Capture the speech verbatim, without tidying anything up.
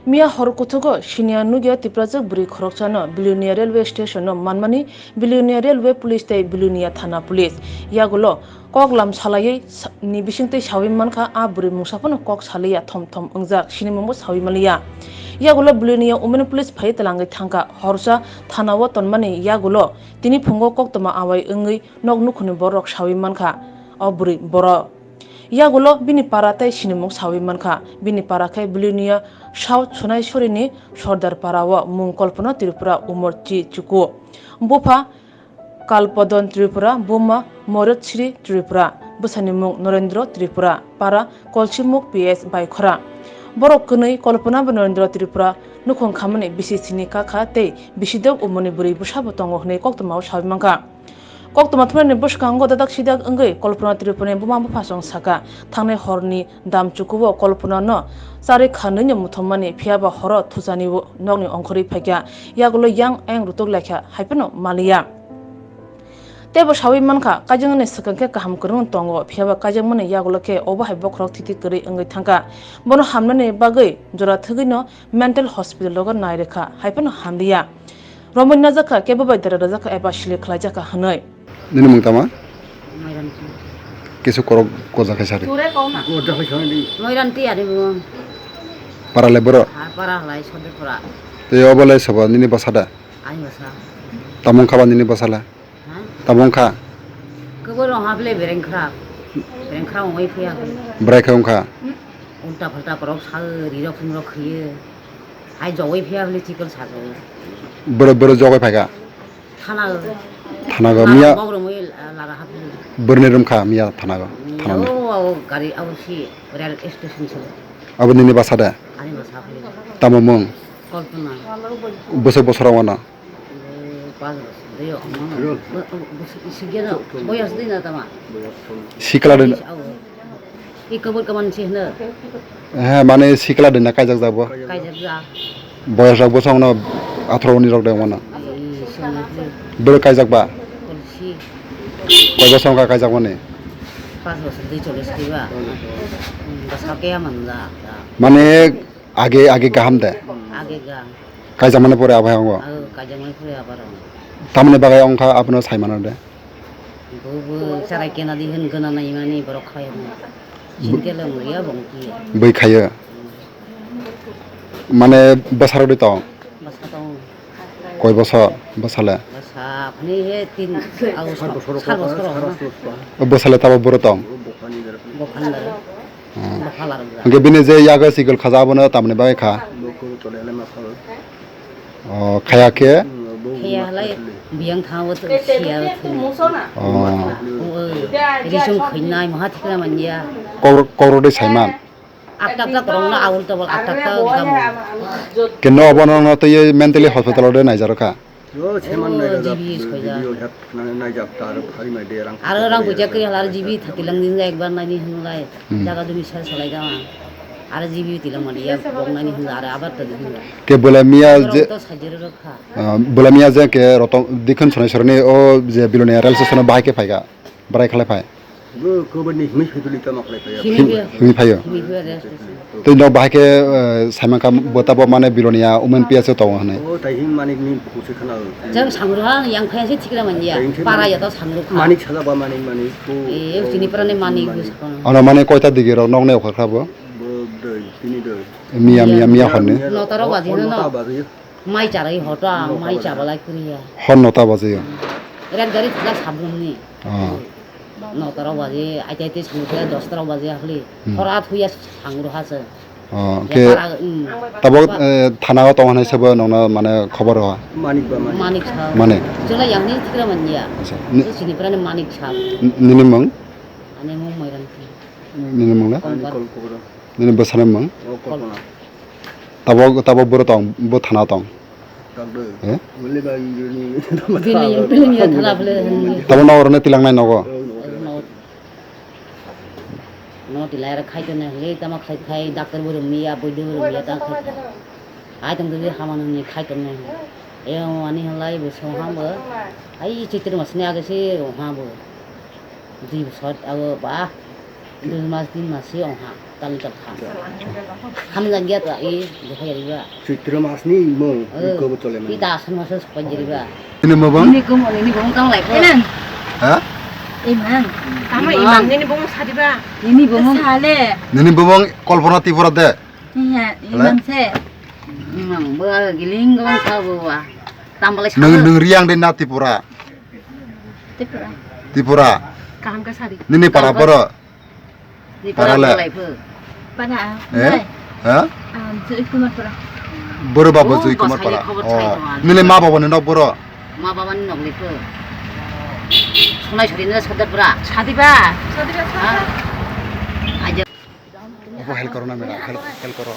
Miya hor kuthugo siniya nugya Tiprajwk bwrwi khoroksano Belonia railway station-o manmani Belonia railway police tei Belonia thana police yagulo kok lam salaiwi sa-, ni bisingtwi sawi mankha, a bwrwi mungsa phano kok salaiya thom thom wngjak, sinimungbo sawi manliya. Yagulo Belonia women police phaiwi twlangwi thangkha, horsa thana-o tonmani yagulo tini phungo koktwma awai wngwi nok nukhungni borok sawi mankha o bwrwi borok. Yagulo bini para tei sinimung sawi mankha. Bini para khe Belonia South Sonaishorini Sordar Para-o mung Kalpana Tripura, umor chi chuku. Bupha Kalpodon Tripura, buma Moirotshri Tripura. Bwsani mung Norendra Tripura, para Kolsimuk P S Baikhora. Borok kwnwi Kalpana bai Norendra Tripura nukhung khamani bisi sini kakha tei bisidok umorni bwrwi bwsabo tongo hwnwi koktwmao sawi mankha. Koktwma thumnaini bwskango dadak sidak wngwi Kalpana Tripurani buma buphasong sakha, thangnai horni dam chukuo Kalpanano charwi kha nwino muthumani, phiyaba horo thuchani nokni ongkhorwi phaikha, yagulo yang ayang rutuk laikha hai phano maliya. Teibo sawi mankha, kaijaknani swkang khe kaham kwrwng tongo, phiyaba kaijakmani yagulo khe obo hai bokhorok thiti kwrwi wngwi thangkha. Bono hamnani bagwi jora thwgwino mental hospital-o nai rwkha, hai phano hamliya. Romwi najakha, kebo bai dera rajakha eba sili khlaijakha hwnwi. Nini mung tama? Moiranti. Kisu korok goja khai sari. Moiranti ani bo. Para le boro? Ha, para halai sode pura. Tei obo le sobo nini bwsa da? Ani bwsa. Tamo wngkha ba nini bwsa le? Ha? Tamo wngkha? Kebo rong hable bereng khra. Bereng khra ongoi phiya. Bwrai khe wngkha? Ulta phalta korok sa, rirok phungrok khaiyo. Hai jogoi phiya hable chikon sago. Boro, boro jogoi phaikha? Thana. Thana go miya. Bog romoi lara hapli. Borni rum kha miya thana go. Thana ni. O, o gari, o si rail station silo. Abo nini bwsa da? Ani bwsa hapli. Tamo mung? Kalpana. Bwswk bwswk rok wano? Pas bwswk de yo. Sigeno boyas de na tama. Sikla de. Iko bo kaman si hino. He, mane sikla dina kaijak jabo. Kaijak ja. Boyas rok bosong no atharo ni rok de wano. Ee, songni. Bwrwi kaijak ba? Kolsi. Koi bosong ka kaijak mani? Pas bosor dui chole saiba. Hmm, basa kaya manja. Mane age, age gaham de? Age ga. Kaijak mani pore abo hai ongo? Abo kaijak mani pore abo rong. Tamni bagai ongkha abono sai mano de? Bo, bo, charai kena di hin gana nai mani borok khlai mo. Singke le mo ya bong ki. Bui khayo. Mane bwsarok di tong? Bwsa tong. Koi bosor bwsale? Bwsa phani he tin, au sar bosor, sar bosor. O bwsale tabo boro tong? Bo phan daro. Hmm. Bo phalar bwsa. Hingke bini je yago sikol khaja abono tamni bagwi kha? Bo koro tole le ma phalo. O, khaya khe? Khaya halai biyang thango to siya thung. O. O, risong khainai maha thikla manya. Kor-, korok de saiman. Akta akta korokno aul tobol akta akta gamo. Keno obo no, no tei mentally hospital o de naijaro kha. O, seman nai rajak, G B soya. G B o hep nai, naijak ta aro phari mai de rang. Aro rang puja kri halar G B thatilang din ekbar nani hwnlai. Hmm. Jaga jumi sel salai gama. Aro G B tilang mani ya bong nani hwnla aro abar ta din hwnla. Ke bole miya je, to sajero rok kha. Ah, bole miya je ke Roton Dikhon Sonai Soroni o je Bilonia rail station o bahai ke phaika. Bwrai khalai phai. Bo kobor ni hwnwi phai duli tamo khlai phai. Hwnwi phai. Hwnwi phaio. Hwnwi phai rest. Tei no bahai ke, eh, saiman kha bo tabo mane Bilonia women P S o tongo hwnwi. O tai him manik ni buku se khna. Jang sangro ha yang phai se thikra manya. Para ya to sangro kha. Manik sala ba manik manik ko. E, sini para ne manik. Ano mane koita digi rok nok ne okha kha bo. Bo doi, tini doi. Miya, miya, miya honni. Notaro baji no. Nota baji. Mai charai hoto ang, mai chabalai kuriya. Hor nota baji. Rat gari thila sabun ni. Ah. Notaro baji, aite aite sangro khe dostaro baji ahli. Hmm. Hor at huya sangro hase. Oh, ke para, hmm. Tabo, eh, thana o tong hanai sabo nongna mane khobor ho. Manik ba manik. Manik sa. Manik. Chula yang ni thikra manya. Acha. Ni- Sini prane manik sa. N-, nini mung? Ani mung Moiranti. Nini mung na? Ani kol kubro. Nini bwsani mung? O Kalpana. Tabo, tabo boro tong, bo thana tong. Tang de. Eh? Bole ba yuni. Bini, bini ya thana bole. Tabo no orne tilang nai nogo. No. No tilai ra khai to ne le tama khai khai doctor bo rum ya, boido bo rum ya ta khai. Ai tong de haman ni khai to ne. E ani halai bo so ham bo. Ai chitri mas ne age se ha bo. Dui bosor abo ba. Dui mas, tin mas se ong ha, tal tal kha. Hamjak ya ta, e, dekha ya riba. Choitro mas ni mung, eh, iko bo chole mani. Ita asan mas se sopai ya riba. Ini mabang? Ini kum, ini bung tang lai ko. Imang. Ha? Imang. Tama imang. Imang, nini bung sadiba. Ini bung. Sale. Nini bung Kalpana Tripura de. Iya, imang se. Imang, bo giling gong ka bo wa. Tambal. Nung, nung Riang de na Tripura. Tripura. Tripura. Kaham ka sari. Nini para boro. Para le. Para. Eh? Ha? Ah, Joy Kumar para. Boro babo Joy Kumar para. Oh. Nini ma babo ni nok boro. Ma babo ni nok le ko. Sunai sari ni sadar para. Sadiba. Sadiba. Aja. Obo help koro na madam, help, help koro.